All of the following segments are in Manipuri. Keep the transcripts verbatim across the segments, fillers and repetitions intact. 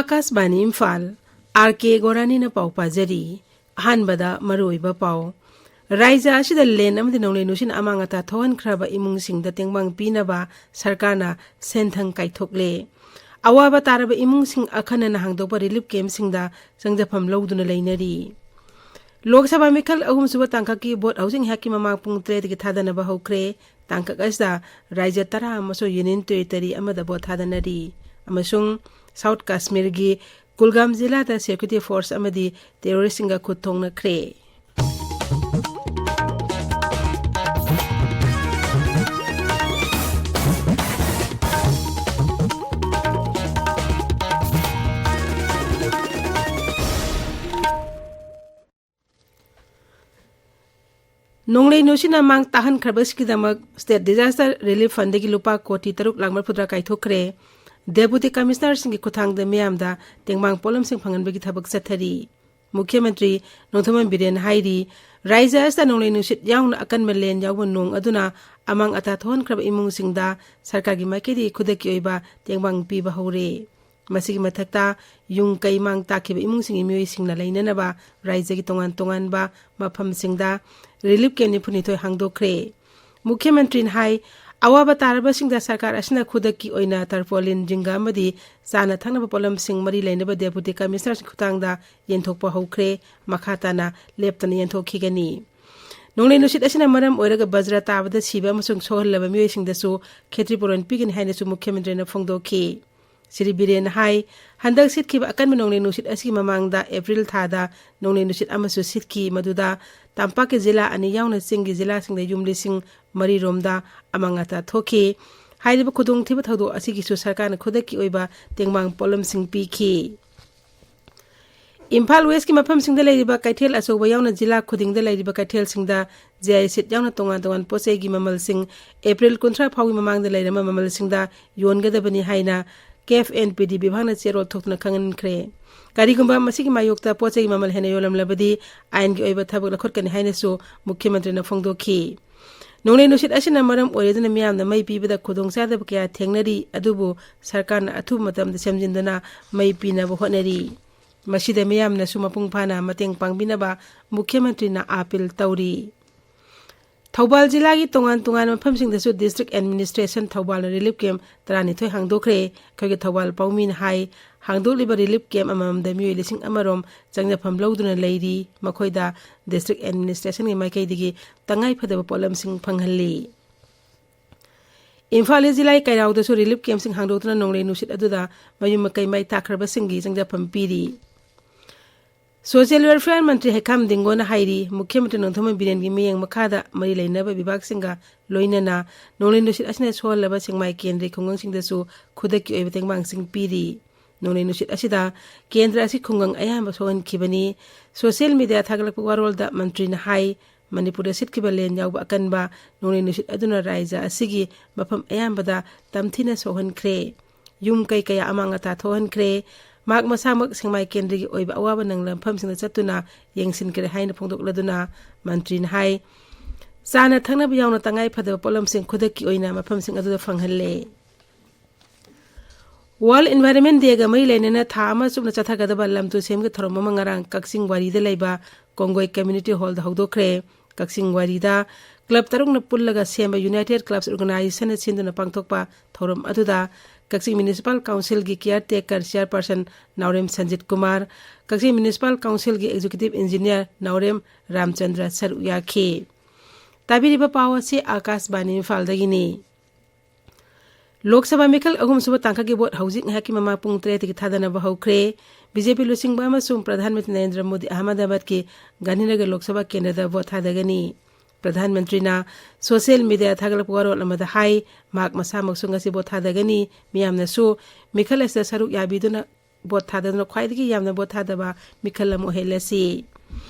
ꯑꯥꯀꯥꯁꯕꯥꯅꯤ ꯏꯝꯐꯥꯜ, ꯑꯥꯔ ꯀꯦ ꯒꯣꯔꯥꯅꯤꯅ ꯄꯥꯎ ꯄꯥꯖꯔꯤ꯫ ꯑꯍꯥꯟꯕꯗ ꯃꯔꯨꯑꯣꯏꯕ ꯄꯥꯎ꯫ ꯔꯥꯏꯖ꯭ꯌ ꯑꯁꯤꯗ ꯂꯦꯟ ꯑꯃꯗꯤ ꯅꯣꯡꯂꯩ ꯅꯨꯡꯁꯤꯠꯅ ꯑꯃꯥꯡ ꯑꯇꯥ ꯊꯣꯛꯍꯟꯈ꯭ꯔꯕ ꯏꯃꯨꯡꯁꯤꯡꯗ ꯇꯦꯡꯕꯥꯡ ꯄꯤꯅꯕ ꯁꯔꯀꯥꯔꯅ ꯁꯦꯟꯊꯪ ꯀꯥꯏꯊꯣꯛꯂꯦ꯫ ꯑꯋꯥꯕ ꯇꯥꯔꯕ ꯏꯃꯨꯡꯁꯤꯡ ꯑꯈꯟꯅꯅ ꯍꯥꯡꯗꯣꯛꯄ ꯔꯤꯂꯤꯐ ꯀꯦꯝꯞꯁꯤꯡꯗ ꯆꯪꯖꯐꯝ ꯂꯧꯗꯨꯅ ꯂꯩꯅꯔꯤ꯫ ꯂꯣꯛ ꯁꯚꯥ ꯃꯤꯈꯜ ꯑꯍꯨꯝꯁꯨꯕ ꯇꯥꯡꯀꯛꯀꯤ ꯚꯣꯠ ꯍꯧꯖꯤꯛ ꯉꯥꯏꯍꯥꯛꯀꯤ ꯃꯃꯥꯡ ꯄꯨꯡ ꯇꯔꯦꯠꯇꯒꯤ ꯊꯥꯗꯅꯕ ꯍꯧꯈ꯭ꯔꯦ꯫ ꯇꯥꯡꯀꯛ ꯑꯁꯤꯗ ꯔꯥꯏꯖ꯭ꯌ ꯇꯔꯥ ꯑꯃꯁꯨꯡ ꯌꯨꯅꯤꯌꯟ ꯇꯦꯔꯤꯇꯣꯔꯤ ꯑꯃꯗ ꯚꯣꯠ ꯊꯥꯗꯅꯔꯤ꯫ ꯑꯃꯁꯨꯡ ꯁꯥꯎꯊ ꯀꯥꯁꯃꯤꯔꯒꯤ ꯀꯨꯜꯒꯥꯝ ꯖꯤꯂꯥꯗ ꯁꯦꯀ꯭ꯌꯨꯔꯤꯇꯤ ꯐꯣꯔꯁ ꯑꯃꯗꯤ ꯇꯦꯔꯣꯔꯤꯁꯁꯤꯡꯒ ꯈꯨꯠ ꯊꯣꯛꯅꯈ꯭ꯔꯦ꯫ ꯅꯣꯡꯂꯩ ꯅꯨꯡꯁꯤꯠꯅ ꯃꯥꯡ ꯇꯥꯍꯟꯈ꯭ꯔꯕꯁꯤꯒꯤꯗꯃꯛ ꯁ꯭ꯇꯦꯠ ꯗꯤꯖꯥꯁꯇꯔ ꯔꯤꯂꯤꯐ ꯐꯟꯗꯒꯤ ꯂꯨꯄꯥ ꯀꯣꯇꯤ ꯇꯔꯨꯛ ꯂꯥꯈ ꯃꯔꯤꯐꯨꯇꯔꯥ ꯀꯥꯏꯊꯣꯛꯈ꯭ꯔꯦ꯫ ꯗꯦꯄꯨꯇꯤ ꯀꯃꯤꯁꯅꯔꯁꯤꯡꯒꯤ ꯈꯨꯠꯊꯥꯡꯗ ꯃꯤꯌꯥꯝꯗ ꯇꯦꯡꯕꯥꯡ ꯄꯣꯠꯂꯝꯁꯤꯡ ꯐꯪꯍꯟꯕꯒꯤ ꯊꯕꯛ ꯆꯠꯊꯔꯤ꯫ ꯃꯨꯈ꯭ꯌ ꯃꯟꯇ꯭ꯔꯤ ꯅꯣꯡꯊꯣꯝꯕꯝ ꯕꯤꯔꯦꯟ ꯍꯥꯏꯔꯤ, ꯔꯥꯏꯖ꯭ꯌ ꯑꯁꯤꯗ ꯅꯣꯡꯂꯩ ꯅꯨꯡꯁꯤꯠ ꯌꯥꯎꯅ ꯑꯀꯟꯕ ꯂꯦꯟ ꯌꯥꯎꯕ ꯅꯣꯡ ꯑꯗꯨꯅ ꯑꯃꯥꯡ ꯑꯇꯥ ꯊꯣꯛꯍꯟꯈ꯭ꯔꯕ ꯏꯃꯨꯡꯁꯤꯡꯗ ꯁꯔꯀꯥꯔꯒꯤ ꯃꯥꯏꯀꯩꯗꯒꯤ ꯈꯨꯗꯛꯀꯤ ꯑꯣꯏꯕ ꯇꯦꯡꯕꯥꯡ ꯄꯤꯕ ꯍꯧꯔꯦ꯫ ꯃꯁꯤꯒꯤ ꯃꯊꯛꯇ ꯌꯨꯝ ꯀꯩ ꯃꯥꯡ ꯇꯥꯛꯈꯤꯕ ꯏꯃꯨꯡꯁꯤꯡꯒꯤ ꯃꯤꯑꯣꯏꯁꯤꯡꯅ ꯂꯩꯅꯅꯕ ꯔꯥꯏꯖ꯭ꯌꯒꯤ ꯇꯣꯉꯥꯟ ꯇꯣꯉꯥꯟꯕ ꯃꯐꯝꯁꯤꯡꯗ ꯔꯤꯂꯤꯐ ꯀꯦꯝꯞ ꯅꯤꯐꯨꯅꯤꯊꯣꯏ ꯍꯥꯡꯗꯣꯛꯈ꯭ꯔꯦ꯫ ꯃꯨꯈ꯭ꯌ ꯃꯟꯇ꯭ꯔꯤꯅ ꯍꯥꯏ, ꯑꯋꯥꯕ ꯇꯥꯔꯕꯁꯤꯡꯗ ꯁꯔꯀꯥꯔ ꯑꯁꯤꯅ ꯈꯨꯗꯛꯀꯤ ꯑꯣꯏꯅ ꯇꯔꯄꯣꯂꯤꯟ, ꯖꯤꯡꯒ ꯑꯃꯗꯤ ꯆꯥꯅ ꯊꯛꯅꯕ ꯄꯣꯠꯂꯝꯁꯤꯡ ꯃꯔꯤ ꯂꯩꯅꯕ ꯗꯦꯄꯨꯇꯤ ꯀꯃꯤꯁꯅꯔꯁꯤꯡ ꯈꯨꯠꯊꯥꯡꯗ ꯌꯦꯟꯊꯣꯛꯄ ꯍꯧꯈ꯭ꯔꯦ꯫ ꯃꯈꯥ ꯇꯥꯅ ꯂꯦꯞꯇꯅ ꯌꯦꯟꯊꯣꯛꯈꯤꯒꯅꯤ꯫ ꯅꯣꯡꯂꯩ ꯅꯨꯡꯁꯤꯠ ꯑꯁꯤꯅ ꯃꯔꯝ ꯑꯣꯏꯔꯒ ꯕꯖ꯭ꯔ ꯇꯥꯕꯗ ꯁꯤꯕ ꯑꯃꯁꯨꯡ ꯁꯣꯛꯍꯜꯂꯕ ꯃꯤꯑꯣꯏꯁꯤꯡꯗꯁꯨ ꯈꯦꯇ꯭ꯔꯤꯄꯨꯔꯣꯟ ꯄꯤꯒꯅꯤ ꯍꯥꯏꯅꯁꯨ ꯃꯨꯈ꯭ꯌ ꯃꯟꯇ꯭ꯔꯤꯅ ꯐꯣꯡꯗꯣꯛꯈꯤ꯫ ꯁ꯭ꯔꯤ ꯕꯤꯔꯦꯟꯅ ꯍꯥꯏ, ꯍꯟꯗꯛ ꯁꯤꯠꯈꯤꯕ ꯑꯀꯟꯕ ꯅꯣꯡꯂꯩ ꯅꯨꯡꯁꯤꯠ ꯑꯁꯤꯒꯤ ꯃꯃꯥꯡꯗ ꯑꯦꯄ꯭ꯔꯤꯜ ꯊꯥꯗ ꯅꯣꯡꯂꯩ ꯅꯨꯡꯁꯤꯠ ꯑꯃꯁꯨ ꯁꯤꯠꯈꯤ, ꯃꯗꯨꯗ ꯇꯝꯄꯥꯛꯀꯤ ꯖꯤꯂꯥ ꯑꯅꯤ ꯌꯥꯎꯅ ꯆꯤꯡꯒꯤ ꯖꯤꯂꯥꯁꯤꯡꯗ ꯌꯨꯝ ꯂꯤꯁꯤꯡ ꯃꯔꯤ ꯔꯣꯝꯗ ꯑꯃꯥꯡ ꯑꯇꯥ ꯊꯣꯛꯈꯤ꯫ ꯍꯥꯏꯔꯤꯕ ꯈꯨꯗꯣꯡꯊꯤꯕ ꯊꯧꯗꯣꯛ ꯑꯁꯤꯒꯤꯁꯨ ꯁꯔꯀꯥꯔꯅ ꯈꯨꯗꯛꯀꯤ ꯑꯣꯏꯕ ꯇꯦꯡꯕꯥꯡ ꯄꯣꯠꯂꯝꯁꯤꯡ ꯄꯤꯈꯤ꯫ ꯏꯝꯐꯥꯜ ꯋꯦꯁꯀꯤ ꯃꯐꯝꯁꯤꯡꯗ ꯂꯩꯔꯤꯕ ꯀꯩꯊꯦꯜ ꯑꯆꯧꯕ ꯌꯥꯎꯅ ꯖꯤꯂꯥ ꯈꯨꯗꯤꯡꯗ ꯂꯩꯔꯤꯕ ꯀꯩꯊꯦꯜꯁꯤꯡꯗ ꯖꯤ ꯑꯥꯏ ꯁꯤꯠ ꯌꯥꯎꯅ ꯇꯣꯉꯥꯟ ꯇꯣꯉꯥꯟꯕ ꯄꯣꯠ ꯆꯩꯒꯤ ꯃꯃꯜꯁꯤꯡ ꯑꯦꯄ꯭ꯔꯤꯜ ꯀꯨꯟꯊ꯭ꯔꯥ ꯐꯥꯎꯒꯤ ꯃꯃꯥꯡꯗ ꯂꯩꯔꯝꯕ ꯃꯃꯜꯁꯤꯡꯗ ꯌꯣꯟꯒꯗꯕꯅꯤ ꯍꯥꯏꯅ ꯀꯦꯐ ꯑꯦꯟ ꯄꯤ ꯗꯤ ꯕꯤꯚꯥꯒꯅ ꯆꯦꯔꯣꯜ ꯊꯣꯛꯇꯨꯅ ꯈꯪꯍꯟꯈ꯭ꯔꯦ꯫ ꯀꯔꯤꯒꯨꯝꯕ ꯃꯁꯤꯒꯤ ꯃꯥꯌꯣꯛꯇ ꯄꯣꯠ ꯆꯩꯒꯤ ꯃꯃꯜ ꯍꯦꯟꯅ ꯌꯣꯜꯂꯝꯂꯕꯗꯤ ꯑꯥꯏꯟꯒꯤ ꯑꯣꯏꯕ ꯊꯕꯛ ꯂꯧꯈꯠꯀꯅꯤ ꯍꯥꯏꯅꯁꯨ ꯃꯨꯈ꯭ꯌ ꯃꯟꯇ꯭ꯔꯤꯅ ꯐꯣꯡꯗꯣꯛꯈꯤ꯫ ꯅꯣꯡꯂꯩ ꯅꯨꯡꯁꯤꯠ ꯑꯁꯤꯅ ꯃꯔꯝ ꯑꯣꯏꯔꯗꯨꯅ ꯃꯤꯌꯥꯝꯅ ꯃꯩ ꯄꯤꯕꯗ ꯈꯨꯗꯣꯡꯆꯥꯗꯕ ꯀꯌꯥ ꯊꯦꯡꯅꯔꯤ, ꯑꯗꯨꯕꯨ ꯁꯔꯀꯥꯔꯅ ꯑꯊꯨꯕ ꯃꯇꯝꯗ ꯁꯦꯝꯖꯤꯟꯗꯨꯅ ꯃꯩ ꯄꯤꯅꯕ ꯍꯣꯠꯅꯔꯤ꯫ ꯃꯁꯤꯗ ꯃꯤꯌꯥꯝꯅꯁꯨ ꯃꯄꯨꯡ ꯐꯥꯅ ꯃꯇꯦꯡ ꯄꯥꯡꯕꯤꯅꯕ ꯃꯨꯈ꯭ꯌ ꯃꯟꯇ꯭ꯔꯤꯅ ꯑꯥꯄꯤꯜ ꯇꯧꯔꯤ꯫ ꯊꯧꯕꯥꯜ ꯖꯤꯂꯥꯒꯤ ꯇꯣꯉꯥꯟ ꯇꯣꯉꯥꯟꯕ ꯃꯐꯝꯁꯤꯡꯗꯁꯨ District Administration ꯊꯧꯕꯥꯜꯅ relief camp ꯇꯔꯥꯅꯤꯊꯣꯏ ꯍꯥꯡꯗꯣꯛꯈ꯭ꯔꯦ꯫ ꯑꯩꯈꯣꯏꯒꯤ ꯊꯧꯕꯥꯜ ꯄꯥꯎꯃꯤꯅ ꯍꯥꯏ, ꯍꯥꯡꯗꯣꯛꯂꯤꯕ relief camp ꯑꯃꯃꯝꯗ ꯃꯤꯑꯣꯏ ꯂꯤꯁꯤꯡ ꯑꯃꯔꯣꯝ ꯆꯪꯖꯐꯝ ꯂꯧꯗꯨꯅ ꯂꯩꯔꯤ꯫ ꯃꯈꯣꯏꯗ District Administrationꯒꯤ ꯃꯥꯏꯀꯩꯗꯒꯤ ꯇꯉꯥꯏ ꯐꯗꯕ ꯄꯣꯠꯂꯝꯁꯤꯡ ꯐꯪꯍꯜꯂꯤ꯫ ꯏꯝꯐꯥꯜ ꯏꯁ ꯖꯤꯂꯥꯒꯤ ꯀꯩꯔꯥꯎꯗꯁꯨ relief campꯁꯤꯡ ꯍꯥꯡꯗꯣꯛꯇꯨꯅ ꯅꯣꯡꯂꯩ ꯅꯨꯡꯁꯤꯠ ꯑꯗꯨꯗ ꯃꯌꯨꯝ ꯃꯀꯩ ꯃꯩ ꯇꯥꯈ꯭ꯔꯕꯁꯤꯡꯒꯤ ꯆꯪꯖꯐꯝ ꯄꯤꯔꯤ꯫ Social Welfare ꯃꯟꯇ꯭ꯔꯤ ꯍꯩꯈꯥꯝ ꯗꯤꯡꯒꯣꯅ ꯍꯥꯏꯔꯤ, ꯃꯨꯈ꯭ꯌ ꯃꯟꯇ꯭ꯔꯤ ꯅꯣꯡꯊꯣꯝꯕꯝ ꯕꯤꯔꯦꯟꯒꯤ ꯃꯤꯠꯌꯦꯡ ꯃꯈꯥꯗ ꯃꯔꯤ ꯂꯩꯅꯕ ꯕꯤꯚꯥꯒꯁꯤꯡꯒ ꯂꯣꯏꯅꯅ ꯅꯣꯡꯂꯩ ꯅꯨꯡꯁꯤꯠ ꯑꯁꯤꯅ ꯁꯣꯛꯍꯜꯂꯕ ꯁꯦꯛꯃꯥꯏ ꯀꯦꯟꯗ꯭ꯔꯒꯤ ꯈꯨꯡꯒꯪꯁꯤꯡꯗꯁꯨ ꯈꯨꯗꯛꯀꯤ ꯑꯣꯏꯕ ꯇꯦꯡꯕꯥꯡꯁꯤꯡ ꯄꯤꯔꯤ꯫ ꯅꯣꯡꯂꯩ ꯅꯨꯡꯁꯤꯠ ꯑꯁꯤꯗ ꯀꯦꯟꯗ꯭ꯔ ꯑꯁꯤ ꯈꯨꯡꯒꯪ ꯑꯌꯥꯝꯕ ꯁꯣꯛꯍꯟꯈꯤꯕꯅꯤ꯫ Social media ꯊꯥꯒꯠꯂꯛꯄ ꯋꯥꯔꯣꯜꯗ ꯃꯟꯇ꯭ꯔꯤꯅ ꯍꯥꯏ, ꯃꯅꯤꯄꯨꯔꯗ ꯁꯤꯠꯈꯤꯕ ꯂꯦꯟ ꯌꯥꯎꯕ ꯑꯀꯟꯕ ꯅꯣꯡꯂꯩ ꯅꯨꯡꯁꯤꯠ ꯑꯗꯨꯅ ꯔꯥꯏꯖ꯭ꯌ ꯑꯁꯤꯒꯤ ꯃꯐꯝ ꯑꯌꯥꯝꯕꯗ ꯇꯝꯊꯤꯅ ꯁꯣꯛꯍꯟꯈ꯭ꯔꯦ꯫ ꯌꯨꯝ ꯀꯩ ꯀꯌꯥ ꯑꯃꯥꯡ ꯑꯇꯥ ꯊꯣꯛꯍꯟꯈ꯭ꯔꯦ꯫ ꯃꯍꯥꯛ ꯃꯁꯥꯃꯛ ꯁꯦꯛꯃꯥꯏ ꯀꯦꯟꯗ꯭ꯔꯒꯤ ꯑꯣꯏꯕ ꯑꯋꯥꯕ ꯅꯪꯂꯕ ꯃꯐꯝꯁꯤꯡꯗ ꯆꯠꯇꯨꯅ ꯌꯦꯡꯁꯤꯟꯈ꯭ꯔꯦ ꯍꯥꯏꯅ ꯐꯣꯡꯗꯣꯛꯂꯗꯨꯅ ꯃꯟꯇ꯭ꯔꯤꯅ ꯍꯥꯏ, ꯆꯥꯅ ꯊꯛꯅꯕ ꯌꯥꯎꯅ ꯇꯉꯥꯏ ꯐꯗꯕ ꯄꯣꯠꯂꯝꯁꯤꯡ ꯈꯨꯗꯛꯀꯤ ꯑꯣꯏꯅ ꯃꯐꯝꯁꯤꯡ ꯑꯗꯨꯗ ꯐꯪꯍꯜꯂꯦ꯫ World Environment Dayꯒ ꯃꯔꯤ ꯂꯩꯅꯅ ꯊꯥ ꯑꯃ ꯆꯨꯞꯅ ꯆꯠꯊꯒꯗꯕ ꯂꯝ ꯇꯨ ꯁꯦꯝꯒꯤ ꯊꯧꯔꯝ ꯑꯃ ꯉꯔꯥꯡ ꯀꯛꯆꯤꯡ ꯋꯥꯔꯤꯗ ꯂꯩꯕ ꯀꯣꯡꯒꯣꯏ Community Hallꯗ ꯍꯧꯗꯣꯛꯈ꯭ꯔꯦ꯫ ꯀꯛꯆꯤꯡ ꯋꯥꯔꯤꯗ club ꯇꯔꯨꯛꯅ ꯄꯨꯜꯂꯒ ꯁꯦꯝꯕ United Clubs Organizationꯅ ꯁꯤꯟꯗꯨꯅ ꯄꯥꯡꯊꯣꯛꯄ ꯊꯧꯔꯝ ꯑꯗꯨꯗ ꯀꯛꯆꯤꯡ Municipal Councilꯒꯤ caretaker chairperson ꯅꯥꯎꯔꯦꯝ ꯁꯟꯖꯤꯠ ꯀꯨꯃꯥꯔ, ꯀꯛꯆꯤꯡ Municipal Councilꯒꯤ executive engineer ꯅꯥꯎꯔꯦꯝ ꯔꯥꯝꯆꯟꯗ꯭ꯔ ꯁꯔꯨꯛ ꯌꯥꯈꯤ꯫ ꯇꯥꯕꯤꯔꯤꯕ ꯄꯥꯎ ꯑꯁꯤ ꯑꯥꯀꯥꯁꯕꯥꯅꯤ ꯏꯝꯐꯥꯜꯗꯒꯤꯅꯤ꯫ ꯂꯣꯛ ꯁꯚꯥ ꯃꯤꯈꯜ ꯑꯍꯨꯝꯁꯨꯕ ꯇꯥꯡꯀꯛꯀꯤ vote ꯍꯧꯖꯤꯛ ꯉꯥꯏꯍꯥꯛꯀꯤ ꯃꯃꯥꯡ ꯄꯨꯡ ꯇꯔꯦꯠꯇꯒꯤ ꯊꯥꯗꯅꯕ ꯍꯧꯈ꯭ꯔꯦ꯫ ꯕꯤ ꯖꯦ ꯄꯤ ꯂꯨꯆꯤꯡꯕ ꯑꯃꯁꯨꯡ ꯄ꯭ꯔꯙꯥꯟ ꯃꯟꯇ꯭ꯔꯤ ꯅꯔꯦꯟꯗ꯭ꯔ ꯃꯣꯗꯤ ꯑꯍꯃꯗꯥꯕꯥꯗꯀꯤ ꯒꯥꯟꯙꯤꯅꯒꯔ ꯂꯣꯛ ꯁꯚꯥ ꯀꯦꯟꯗ꯭ꯔꯗ vote ꯊꯥꯗꯒꯅꯤ꯫ ꯄ꯭ꯔꯙꯥꯟ ꯃꯟꯇ꯭ꯔꯤꯅ social media ꯊꯥꯒꯠꯂꯛꯄ ꯋꯥꯔꯣꯜ ꯑꯃꯗ ꯍꯥꯏ, ꯃꯍꯥꯛ ꯃꯁꯥꯃꯛꯁꯨ ꯉꯁꯤ vote ꯊꯥꯗꯒꯅꯤ꯫ ꯃꯤꯌꯥꯝꯅꯁꯨ ꯃꯤꯈꯜ ꯑꯁꯤꯗ ꯁꯔꯨꯛ ꯌꯥꯕꯤꯗꯨꯅ vote ꯊꯥꯗꯗꯨꯅ ꯈ꯭ꯋꯥꯏꯗꯒꯤ ꯌꯥꯝꯅ vote ꯊꯥꯗꯕ ꯃꯤꯈꯜ ꯑꯃ ꯑꯣꯏꯍꯜꯂꯁꯤ꯫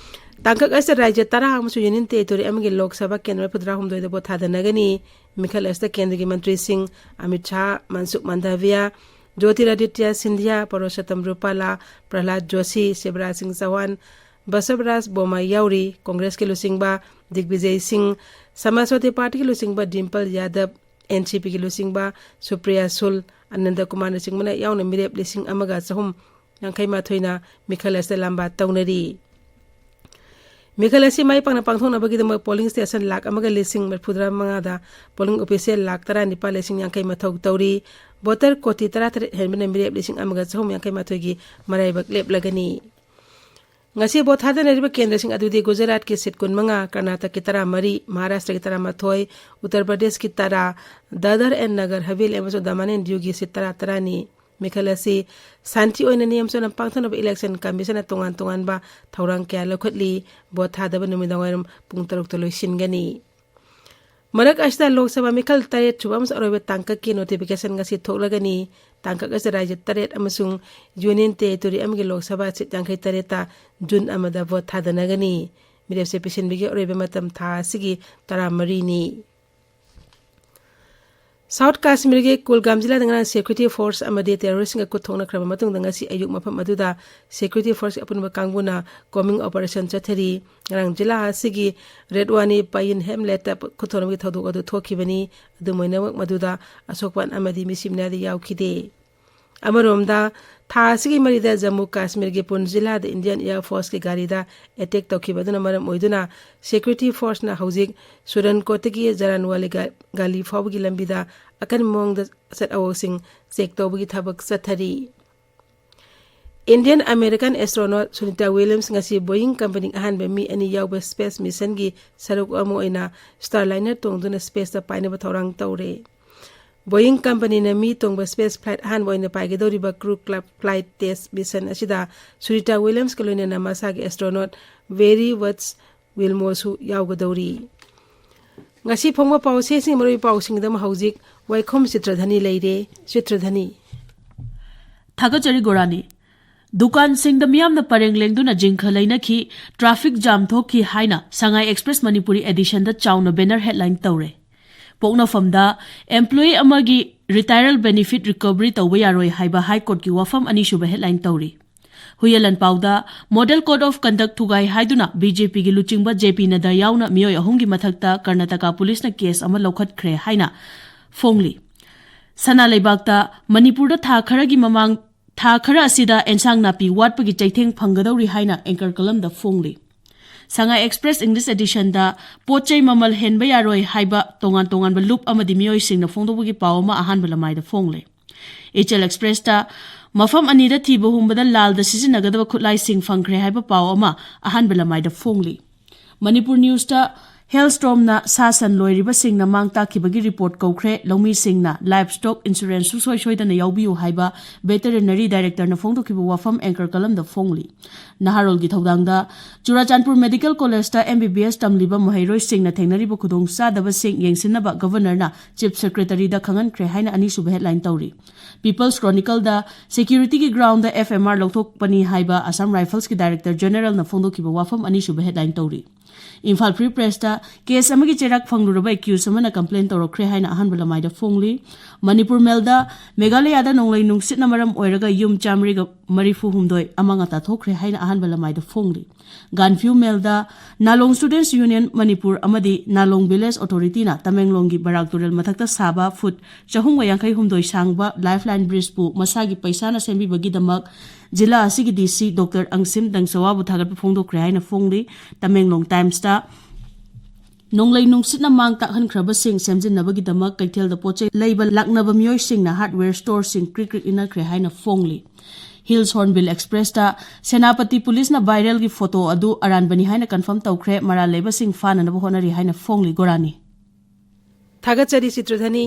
ꯇꯥꯡꯀꯛ ꯑꯁꯤꯗ ꯔꯥꯖ꯭ꯌ ꯇꯔꯥ ꯑꯃꯁꯨꯡ Union Territory ꯑꯃꯒꯤ ꯂꯣꯛ ꯁꯚꯥ ꯀꯦꯟꯗ꯭ꯔ ꯃꯔꯤꯐꯨꯇꯔꯥꯍꯨꯝꯗꯣꯏꯗ vote ꯊꯥꯗꯅꯒꯅꯤ꯫ ꯃꯤꯈꯜ ꯑꯁꯤꯗ ꯀꯦꯟꯗ꯭ꯔꯒꯤ ꯃꯟꯇ꯭ꯔꯤꯁꯤꯡ ꯑꯃꯤꯠ ꯁꯥꯍ, ꯃꯟꯁꯨꯈ ꯃꯟꯗꯥꯚꯤꯌꯥ, ꯖꯣꯇꯤꯔꯥꯗꯤꯇ꯭ꯌ ꯁꯤꯟꯙꯤꯌꯥ, ꯄꯔꯁꯣꯠꯇꯝ ꯔꯨꯄꯥꯂꯥ, ꯄ꯭ꯔꯍꯂꯥꯗ ꯖꯣꯁꯤ, ꯁꯤꯕꯔꯥꯖ ꯁꯤꯡ ꯆꯧꯍꯥꯟ, ꯕꯁꯕꯔꯥꯖ ꯕꯣꯝꯃꯥꯏ ꯌꯥꯎꯔꯤ꯫ ꯀꯣꯡꯒ꯭ꯔꯦꯁꯀꯤ ꯂꯨꯆꯤꯡꯕ ꯗꯤꯒꯕꯤꯖꯌ ꯁꯤꯡ, ꯁꯃꯥꯖꯋꯥꯗꯤ ꯄꯥꯔꯇꯤꯒꯤ ꯂꯨꯆꯤꯡꯕ ꯗꯤꯝꯄꯜ ꯌꯥꯗꯕ, ꯑꯦꯟ ꯁꯤ ꯄꯤꯒꯤ ꯂꯨꯆꯤꯡꯕ ꯁꯨꯄ꯭ꯔꯤꯌꯥ ꯁꯨꯜ, ꯑꯅꯟꯗ ꯀꯨꯃꯥꯔꯅꯆꯤꯡꯕꯅ ꯌꯥꯎꯅ ꯃꯤꯔꯦꯞ ꯂꯤꯁꯤꯡ ꯑꯃꯒ ꯆꯍꯨꯝ ꯌꯥꯡꯈꯩ ꯃꯥꯊꯣꯏꯅ ꯃꯤꯈꯜ ꯑꯁꯤꯗ ꯂꯥꯝꯕꯥ ꯇꯧꯅꯔꯤ꯫ ꯃꯤꯈꯜ ꯑꯁꯤ ꯃꯥꯏ ꯄꯥꯛꯅ ꯄꯥꯡꯊꯣꯛꯅꯕꯒꯤꯗꯃꯛ polling station ꯂꯥꯈ ꯑꯃꯒ ꯂꯤꯁꯤꯡ ꯃꯔꯤꯐꯨꯇꯔꯥ ꯃꯉꯥꯗ polling official ꯂꯥꯈ ꯇꯔꯥꯅꯤꯄꯥꯜ ꯂꯤꯁꯤꯡ ꯌꯥꯡꯈꯩ ꯃꯊꯧ ꯇꯧꯔꯤ꯫ Voter ꯀꯣꯇꯤ ꯇꯔꯥꯇꯔꯦꯠ ꯍꯦꯟꯕꯅ ꯃꯤꯔꯦꯞ ꯂꯤꯁꯤꯡ ꯑꯃꯒ ꯆꯍꯨꯝ ꯌꯥꯡꯈꯩ ꯃꯥꯊꯣꯏꯒꯤ ꯃꯔꯥꯏꯕꯛ ꯂꯦꯞꯂꯒꯅꯤ꯫ ꯉꯁꯤ ꯚꯣꯠ ꯊꯥꯗꯅꯔꯤꯕ ꯀꯦꯟꯗ꯭ꯔꯁꯤꯡ ꯑꯗꯨꯗꯤ ꯒꯨꯖꯔꯥꯠꯀꯤ seat ꯀꯨꯟꯃꯉꯥ, ꯀꯔꯅꯥꯇꯛꯀꯤ ꯇꯔꯥꯃꯔꯤ, ꯃꯍꯥꯔꯥꯁꯇ꯭ꯔꯒꯤ ꯇꯔꯥꯃꯥꯊꯣꯏ, ꯎꯠꯇꯔ ꯄ꯭ꯔꯗꯦꯁꯀꯤ ꯇꯔꯥ, ꯗꯥꯗꯔ ꯑꯦꯟ ꯅꯒꯔ ꯍꯕꯦꯂꯤ ꯑꯃꯁꯨꯡ ꯗꯃꯟ ꯑꯦꯟ ꯗꯤꯌꯨꯒꯤ seat ꯇꯔꯥ ꯇꯔꯥꯅꯤ꯫ ꯃꯤꯈꯜ ꯑꯁꯤ ꯁꯥꯟꯇꯤ ꯑꯣꯏꯅ ꯅꯤꯌꯝ ꯆꯨꯝꯅ ꯄꯥꯡꯊꯣꯛꯅꯕ election commissionꯅ ꯇꯣꯉꯥꯟ ꯇꯣꯉꯥꯟꯕ ꯊꯧꯔꯥꯡ ꯀꯌꯥ ꯂꯧꯈꯠꯂꯤ꯫ ꯚꯣꯠ ꯊꯥꯗꯕ ꯅꯨꯃꯤꯗꯥꯡꯋꯥꯏꯔꯝ ꯄꯨꯡ ꯇꯔꯨꯛꯇ ꯂꯣꯏꯁꯤꯟꯒꯅꯤ꯫ ꯃꯔꯛ ꯑꯁꯤꯗ ꯂꯣꯛ ꯁꯚꯥ ꯃꯤꯈꯜ ꯇꯔꯦꯠ ꯁꯨꯕ ꯑꯃꯁꯨꯡ ꯑꯔꯣꯏꯕ ꯇꯥꯡꯀꯛꯀꯤ notification ꯉꯁꯤ ꯊꯣꯛꯂꯒꯅꯤ꯫ ꯇꯥꯡꯀꯛ ꯑꯁꯤꯗ ꯔꯥꯖ꯭ꯌ ꯇꯔꯦꯠ ꯑꯃꯁꯨꯡ Union Territory ꯑꯃꯒꯤ ꯂꯣꯛ ꯁꯚꯥ seat ꯌꯥꯡꯈꯩ ꯇꯔꯦꯠꯇ ꯖꯨꯟ ꯑꯃꯗ ꯚꯣꯠ ꯊꯥꯗꯅꯒꯅꯤ꯫ ꯃꯤꯔꯦꯞꯁꯦ ꯄꯤꯁꯤꯟꯕꯒꯤ ꯑꯔꯣꯏꯕ ꯃꯇꯝ ꯊꯥ ꯑꯁꯤꯒꯤ ꯇꯔꯥꯃꯔꯤꯅꯤ꯫ ꯁꯥꯎꯠ ꯀꯥꯁꯃꯤꯔꯒꯤ ꯀꯨꯜꯒꯥꯝ ꯖꯤꯂꯥꯗ ꯉꯔꯥꯡ security force ꯑꯃꯗꯤ terroristꯁꯤꯡꯒ ꯈꯨꯠ ꯊꯣꯛꯅꯈ꯭ꯔꯕ ꯃꯇꯨꯡꯗ ꯉꯁꯤ ꯑꯌꯨꯛ ꯃꯐꯝ ꯑꯗꯨꯗ security force ꯑꯄꯨꯟꯕ ꯀꯥꯡꯕꯨꯅ combing operation ꯆꯠꯊꯔꯤ꯫ ꯉꯔꯥꯡ ꯖꯤꯂꯥ ꯑꯁꯤꯒꯤ ꯔꯦꯗꯋꯥꯅꯤ ꯄꯥꯌꯤꯟ ꯍꯦꯝꯂꯦꯠꯇ ꯈꯨꯠ ꯊꯣꯛꯅꯕꯒꯤ ꯊꯧꯗꯣꯛ ꯑꯗꯨ ꯊꯣꯛꯈꯤꯕꯅꯤ꯫ ꯑꯗꯨꯝ ꯑꯣꯏꯅꯃꯛ ꯃꯗꯨꯗ ꯑꯁꯣꯛꯄꯟ ꯑꯃꯗꯤ ꯃꯤꯁꯤ ꯃꯤꯅꯥꯗꯤ ꯌꯥꯎꯈꯤꯗꯦ꯫ ꯑꯃꯔꯣꯝꯗ, ꯊꯥ ꯑꯁꯤꯒꯤ ꯃꯔꯤꯗ ꯖꯝꯃꯨ ꯀꯥꯁꯃꯤꯔꯒꯤ ꯄꯨꯟꯆ ꯖꯤꯂꯥꯗ Indian Air Forceꯀꯤ ꯒꯥꯔꯤꯗ attack ꯇꯧꯈꯤꯕ ꯑꯗꯨꯅ ꯃꯔꯝ ꯑꯣꯏꯗꯨꯅ security forceꯅ ꯍꯧꯖꯤꯛ ꯁꯨꯔꯟꯀꯣꯠꯇꯒꯤ ꯖꯔꯥꯟꯋꯥꯂꯤ ꯒꯥ-, ꯒꯥꯂꯤ ꯐꯥꯎꯕꯒꯤ ꯂꯝꯕꯤꯗ ꯑꯀꯟꯕ ꯃꯑꯣꯡꯗ ꯑꯆꯠ ꯑꯋꯣꯛꯁꯤꯡ check ꯇꯧꯕꯒꯤ ꯊꯕꯛ ꯆꯠꯊꯔꯤ꯫ Indian American astronaut Sunita Williams ꯉꯁꯤ Boeing company ꯑꯍꯥꯟꯕ ꯃꯤ ꯑꯅꯤ ꯌꯥꯎꯕ space missionꯒꯤ ꯁꯔꯨꯛ ꯑꯃ ꯑꯣꯏꯅ Starliner ꯇꯣꯡꯗꯨꯅ spaceꯇ ꯄꯥꯏꯅꯕ ꯊꯧꯔꯥꯡ ꯇꯧꯔꯦ꯫ Boeing companyꯅ ꯃꯤ ꯇꯣꯡꯕ space flight ꯑꯍꯥꯟꯕ ꯑꯣꯏꯅ ꯄꯥꯏꯒꯗꯧꯔꯤꯕ crew club flight test mission ꯑꯁꯤꯗ Sunita Williamsꯀ ꯂꯣꯏꯅꯅ ꯃꯁꯥꯒꯤ astronaut Barry Watts Wilmosꯁꯨ ꯌꯥꯎꯒꯗꯧꯔꯤ꯫ ꯉꯁꯤ ꯐꯣꯡꯕ ꯄꯥꯎꯆꯦꯁꯤꯡ ꯃꯔꯨꯑꯣꯏꯕ ꯄꯥꯎꯁꯤꯡꯒꯤꯗꯃꯛ ꯍꯧꯖꯤꯛ ꯋꯥꯏꯈꯣꯝ ꯆꯤꯇ꯭ꯔꯙꯅꯤ ꯂꯩꯔꯦ꯫ ꯆꯤꯇ꯭ꯔꯙꯅꯤ꯫ ꯊꯥꯒꯠꯆꯔꯤ ꯒꯣꯔꯥꯅꯤ꯫ ꯗꯨꯀꯥꯟꯁꯤꯡꯗ ꯃꯤꯌꯥꯝꯅ ꯄꯔꯦꯡ ꯂꯦꯡꯗꯨꯅ ꯖꯤꯡꯈ ꯂꯩꯅꯈꯤ, traffic jam ꯊꯣꯛꯈꯤ ꯍꯥꯏꯅ Sangai Express Manipuri editionꯗ ꯆꯥꯎꯅ banner headline ꯇꯧꯔꯦ꯫ ꯄꯣꯛꯅꯐꯝꯗ employee ꯑꯃꯒꯤ retiral benefit recovery ꯇꯧꯕ ꯌꯥꯔꯣꯏ ꯍꯥꯏꯕ High Courtꯀꯤ ꯋꯥꯐꯝ ꯑꯅꯤꯁꯨꯕ headline ꯇꯧꯔꯤ꯫ Huiyen ꯂꯥꯟꯄꯥꯎꯗ Model Code of Conduct ꯊꯨꯒꯥꯏ ꯍꯥꯏꯗꯨꯅ ꯕꯤ ꯖꯦ ꯄꯤꯒꯤ ꯂꯨꯆꯤꯡꯕ ꯖꯦ ꯄꯤ ꯅꯗ꯭ꯗꯥ ꯌꯥꯎꯅ ꯃꯤꯑꯣꯏ ꯑꯍꯨꯝꯒꯤ ꯃꯊꯛꯇ ꯀꯔꯅꯥꯇꯀꯥ ꯄꯨꯂꯤꯁꯅ ꯀꯦꯁ ꯑꯃ ꯂꯧꯈꯠꯈ꯭ꯔꯦ ꯍꯥꯏꯅ ꯐꯣꯡꯂꯤ꯫ ꯁꯅꯥ ꯂꯩꯕꯥꯛꯇ ꯃꯅꯤꯄꯨꯔꯗ ꯊꯥ ꯈꯔꯒꯤ ꯃꯃꯥꯡ, ꯊꯥ ꯈꯔ ꯑꯁꯤꯗ ꯑꯦꯟꯁꯥꯡ ꯅꯥꯄꯤ ꯋꯥꯠꯄꯒꯤ ꯆꯩꯊꯦꯡ ꯐꯪꯒꯗꯧꯔꯤ ꯍꯥꯏꯅ ꯑꯦꯡꯀꯔ ꯀꯂꯝꯗ ꯐꯣꯡꯂꯤ꯫ ꯁꯉꯥꯏ ꯑꯦꯛꯁꯄ꯭ꯔꯦꯁ ꯏꯪꯂꯤꯁ ꯑꯦꯗꯤꯁꯟꯗ ꯄꯣꯠ ꯆꯩ ꯃꯃꯜ ꯍꯦꯟꯕ ꯌꯥꯔꯣꯏ ꯍꯥꯏꯕ ꯇꯣꯉꯥꯟ ꯇꯣꯉꯥꯟꯕ ꯂꯨꯞ ꯑꯃꯗꯤ ꯃꯤꯑꯣꯏꯁꯤꯡꯅ ꯐꯣꯡꯗꯣꯛꯄꯒꯤ ꯄꯥꯎ ꯑꯃ ꯑꯍꯥꯟꯕ ꯂꯃꯥꯏꯗ ꯐꯣꯡꯂꯦ꯫ ꯏꯆꯦꯜ ꯑꯦꯛꯁꯄ꯭ꯔꯦꯁꯇ ꯃꯐꯝ ꯑꯅꯤꯗ ꯊꯤꯕ ꯍꯨꯝꯕꯗ ꯂꯥꯜꯗ ꯁꯤꯖꯤꯟꯅꯒꯗꯕ ꯈꯨꯠꯂꯥꯏꯁꯤꯡ ꯐꯪꯈ꯭ꯔꯦ ꯍꯥꯏꯕ ꯄꯥꯎ ꯑꯃ ꯑꯍꯥꯟꯕ ꯂꯃꯥꯏꯗ ꯐꯣꯡꯂꯤ꯫ ꯃꯅꯤꯄꯨꯔ ꯅ꯭ꯌꯨꯁꯇ ꯍꯦꯜ ꯁ꯭ꯇꯣꯔꯝꯅ ꯁꯥ ꯁꯟ ꯂꯣꯏꯔꯤꯕꯁꯤꯡꯅ ꯃꯥꯡ ꯇꯥꯛꯈꯤꯕꯒꯤ ꯔꯤꯄꯣꯔꯠ ꯀꯧꯈ꯭ꯔꯦ꯫ ꯂꯧꯃꯤꯁꯤꯡꯅ ꯂꯥꯏꯐ ꯁ꯭ꯇꯣꯛ ꯏꯟꯁꯨꯔꯦꯟꯁ ꯁꯨꯡꯁꯣꯏ ꯁꯣꯏꯗꯅ ꯌꯥꯎꯕꯤꯌꯨ ꯍꯥꯏꯕ ꯚꯦꯇꯦꯔꯤꯅꯔꯤ ꯗꯥꯏꯔꯦꯛꯇꯔꯅ ꯐꯣꯡꯗꯣꯛꯈꯤꯕ ꯋꯥꯐꯝ ꯑꯦꯡꯀꯔ ꯀꯂꯝꯗ ꯐꯣꯡꯂꯤ꯫ ꯅꯍꯥꯔꯣꯜꯒꯤ ꯊꯧꯗꯥꯡꯗ ꯆꯨꯔꯥꯆꯥꯟꯄꯨꯔ ꯃꯦꯗꯤꯀꯦꯜ ꯀꯣꯂꯦꯖꯇ ꯑꯦꯝ ꯕꯤ ꯕꯤ ꯑꯦꯁ ꯇꯝꯂꯤꯕ ꯃꯍꯩꯔꯣꯏꯁꯤꯡꯅ ꯊꯦꯡꯅꯔꯤꯕ ꯈꯨꯗꯣꯡꯆꯥꯗꯕꯁꯤꯡ ꯌꯦꯡꯁꯤꯟꯅꯕ ꯒꯕꯔꯅꯔꯅ ꯆꯤꯐ ꯁꯦꯀ꯭ꯔꯦꯇꯔꯤꯗ ꯈꯪꯍꯟꯈ꯭ꯔꯦ ꯍꯥꯏꯅ ꯑꯅꯤꯁꯨꯕ ꯍꯦꯗꯂꯥꯏꯟ ꯇꯧꯔꯤ꯫ ꯄꯤꯄꯜꯁ ꯀ꯭ꯔꯣꯅꯤꯀꯜꯗ ꯁꯦꯀ꯭ꯌꯨꯔꯤꯇꯤꯒꯤ ꯒ꯭ꯔꯥꯎꯟꯗ ꯑꯦꯐ ꯑꯦꯝ ꯑꯥꯔ ꯂꯧꯊꯣꯛꯄꯅꯤ ꯍꯥꯏꯕ ꯑꯁꯥꯝ ꯔꯥꯏꯐꯜꯁꯀꯤ ꯗꯥꯏꯔꯦꯛꯇꯔ ꯖꯦꯅꯔꯦꯜꯅ ꯐꯣꯡꯗꯣꯛꯈꯤꯕ ꯋꯥꯐꯝ ꯑꯅꯤꯁꯨꯕ ꯍꯦꯗꯂꯥꯏꯟ ꯇꯧꯔꯤ꯫ ꯏꯝꯐꯥꯜ ꯐ꯭ꯔꯤ ꯄ꯭ꯔꯦꯁꯇ ꯀꯦꯁ ꯑꯃꯒꯤ ꯆꯩꯔꯥꯛ ꯐꯪꯂꯨꯔꯕ ꯑꯦꯀ꯭ꯌꯨꯁ ꯑꯃꯅ ꯀꯝꯄ꯭ꯂꯦꯟ ꯇꯧꯔꯛꯈ꯭ꯔꯦ ꯍꯥꯏꯅ ꯑꯍꯥꯟꯕ ꯂꯃꯥꯏꯗ ꯐꯣꯡꯂꯤ꯫ ꯃꯅꯤꯄꯨꯔ ꯃꯦꯜꯗ ꯃꯦꯘꯥꯂꯌꯥꯗ ꯅꯣꯡꯂꯩ ꯅꯨꯡꯁꯤꯠꯅ ꯃꯔꯝ ꯑꯣꯏꯔꯒ ꯌꯨꯝ ꯆꯥꯃꯔꯤꯒ ꯃꯔꯤꯐꯨ ꯍꯨꯝꯗꯣꯏ ꯑꯃꯥꯡ ꯑꯇꯥ ꯊꯣꯛꯈ꯭ꯔꯦ ꯍꯥꯏꯅ ꯑꯍꯥꯟꯕ ꯂꯃꯥꯏꯗ ꯐꯣꯡꯂꯤ꯫ ꯒꯥꯟꯐ꯭ꯌꯨ ꯃꯦꯜꯗ ꯅꯥꯂꯣꯡ ꯁ꯭ꯇꯨꯗꯦꯟꯠꯁ ꯌꯨꯅꯤꯌꯟ ꯃꯅꯤꯄꯨꯔ ꯑꯃꯗꯤ ꯅꯥꯂꯣꯡ ꯚꯤꯂꯦꯖ ꯑꯣꯊꯣꯔꯤꯇꯤꯅ ꯇꯃꯦꯡꯂꯣꯡꯒꯤ ꯕꯔꯥꯛ ꯇꯨꯔꯦꯜ ꯃꯊꯛꯇ ꯁꯥꯕ ꯐꯨꯠ ꯆꯍꯨꯝꯒ ꯌꯥꯡꯈꯩ ꯍꯨꯝꯗꯣꯏ ꯁꯥꯡꯕ ꯂꯥꯏꯐꯂꯥꯏꯟ ꯕ꯭ꯔꯤꯖꯄꯨ ꯃꯁꯥꯒꯤ ꯄꯩꯁꯥꯅ ꯁꯦꯝꯕꯤꯕꯒꯤꯗꯃꯛ ꯖꯤꯂꯥ ꯑꯁꯤꯒꯤ ꯗꯤ ꯁꯤ ꯗꯣꯛꯇꯔ ꯑꯪꯁꯤꯝ ꯗꯪꯁꯋꯥꯕꯨ ꯊꯥꯒꯠꯄ ꯐꯣꯡꯗꯣꯛꯈ꯭ꯔꯦ ꯍꯥꯏꯅ ꯐꯣꯡꯂꯤ꯫ ꯇꯃꯦꯡꯂꯣꯡ ꯇꯥꯏꯝꯁꯇ ꯅꯣꯡꯂꯩ ꯅꯨꯡꯁꯤꯠꯅ ꯃꯥꯡ ꯇꯥꯛꯍꯟꯈ꯭ꯔꯕꯁꯤꯡ ꯁꯦꯝꯖꯤꯟꯅꯕꯒꯤꯗꯃꯛ ꯀꯩꯊꯦꯜꯗ ꯄꯣꯠ ꯆꯩ ꯂꯩꯕ ꯂꯥꯛꯅꯕ ꯃꯤꯑꯣꯏꯁꯤꯡꯅ ꯍꯥꯔꯗꯋꯦꯌꯔ ꯁ꯭ꯇꯣꯔꯁꯤꯡ ꯀ꯭ꯔꯤꯛ ꯀ꯭ꯔꯤꯛ ꯏꯟꯅꯈ꯭ꯔꯦ ꯍꯥꯏꯅ ꯐꯣꯡꯂꯤ꯫ ꯍꯤꯜꯁ ꯍꯣꯔꯟꯕꯤꯜ ꯑꯦꯛꯁꯄ꯭ꯔꯦꯁꯇ ꯁꯦꯅꯥꯄꯇꯤ ꯄꯨꯂꯤꯁꯅ ꯚꯥꯏꯔꯦꯜꯒꯤ ꯐꯣꯇꯣ ꯑꯗꯨ ꯑꯔꯥꯟꯕꯅꯤ ꯍꯥꯏꯅ ꯀꯟꯐꯥꯔꯝ ꯇꯧꯈ꯭ꯔꯦ, ꯃꯔꯥꯜ ꯂꯩꯕꯁꯤꯡ ꯐꯥꯅꯅꯕ ꯍꯣꯠꯅꯔꯤ ꯍꯥꯏꯅ ꯐꯣꯡꯂꯤ꯫ ꯒꯣꯔꯥꯅꯤ꯫ ꯊꯥꯒꯠꯆꯔꯤ ꯆꯤꯇ꯭ꯔꯙꯅꯤ꯫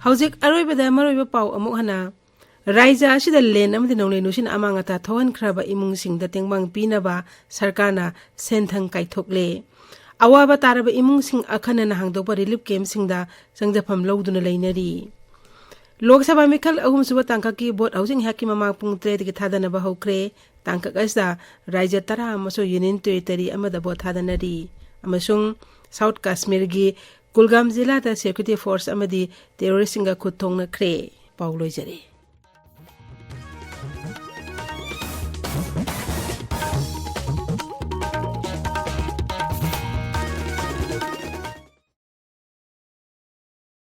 ꯍꯧꯖꯤꯛ ꯑꯔꯣꯏꯕꯗ ꯃꯔꯨꯑꯣꯏꯕ ꯄꯥꯎ ꯑꯃꯨꯛ ꯍꯟꯅ꯫ ꯔꯥꯏꯖ ꯑꯁꯤꯗ ꯂꯦꯟ ꯑꯃꯗꯤ ꯅꯣꯡꯂꯩ ꯅꯨꯡꯁꯤꯠꯅ ꯑꯃꯥꯡ ꯑꯇꯥ ꯊꯣꯛꯍꯟꯈ꯭ꯔꯕ ꯏꯃꯨꯡꯁꯤꯡꯗ ꯇꯦꯡꯕꯥꯡ ꯄꯤꯅꯕ ꯁꯔꯀꯥꯔꯅ ꯁꯦꯟꯊꯪ ꯀꯥꯏꯊꯣꯛꯂꯦ꯫ ꯑꯋꯥꯕ ꯇꯥꯔꯕ ꯏꯃꯨꯡꯁꯤꯡ ꯑꯈꯟꯅꯅ ꯍꯥꯡꯗꯣꯛꯄ ꯔꯤꯂꯤꯐ ꯀꯦꯝꯞꯁꯤꯡꯗ ꯆꯪꯖꯐꯝ ꯂꯧꯗꯨꯅ ꯂꯩꯅꯔꯤ꯫ ꯂꯣꯛ ꯁꯚꯥ ꯃꯤꯈꯜ ꯑꯍꯨꯝꯁꯨꯕ ꯇꯥꯡꯀꯛꯀꯤ ꯚꯣꯠ ꯍꯧꯖꯤꯛ ꯉꯥꯏꯍꯥꯛꯀꯤ ꯃꯃꯥꯡ ꯄꯨꯡ ꯇꯔꯦꯠꯇꯒꯤ ꯊꯥꯗꯅꯕ ꯍꯧꯈ꯭ꯔꯦ꯫ ꯇꯥꯡꯀꯛ ꯑꯁꯤꯗ ꯔꯥꯏꯖ꯭ꯌ ꯇꯔꯥ ꯑꯃꯁꯨꯡ ꯌꯨꯅꯤꯌꯟ ꯇꯦꯔꯤꯇꯣꯔꯤ ꯑꯃꯗ ꯚꯣꯠ ꯊꯥꯗꯅꯔꯤ ꯑꯃꯁꯨꯡ ꯁꯥꯎꯊ ꯀꯥꯁꯃꯤꯔꯒꯤ ꯀꯨꯜꯒꯥꯝ ꯖꯤꯂꯥꯗ ꯁꯦꯀ꯭ꯌꯨꯔꯤꯇꯤ ꯐꯣꯔꯁ ꯑꯃꯗꯤ ꯇꯦꯔꯣꯔꯤꯁ꯭ꯠꯁꯤꯡꯒ ꯈꯨꯠ ꯊꯣꯛꯅꯈ꯭ꯔꯦ꯫ ꯄꯥꯎ ꯂꯣꯏꯖꯔꯦ꯫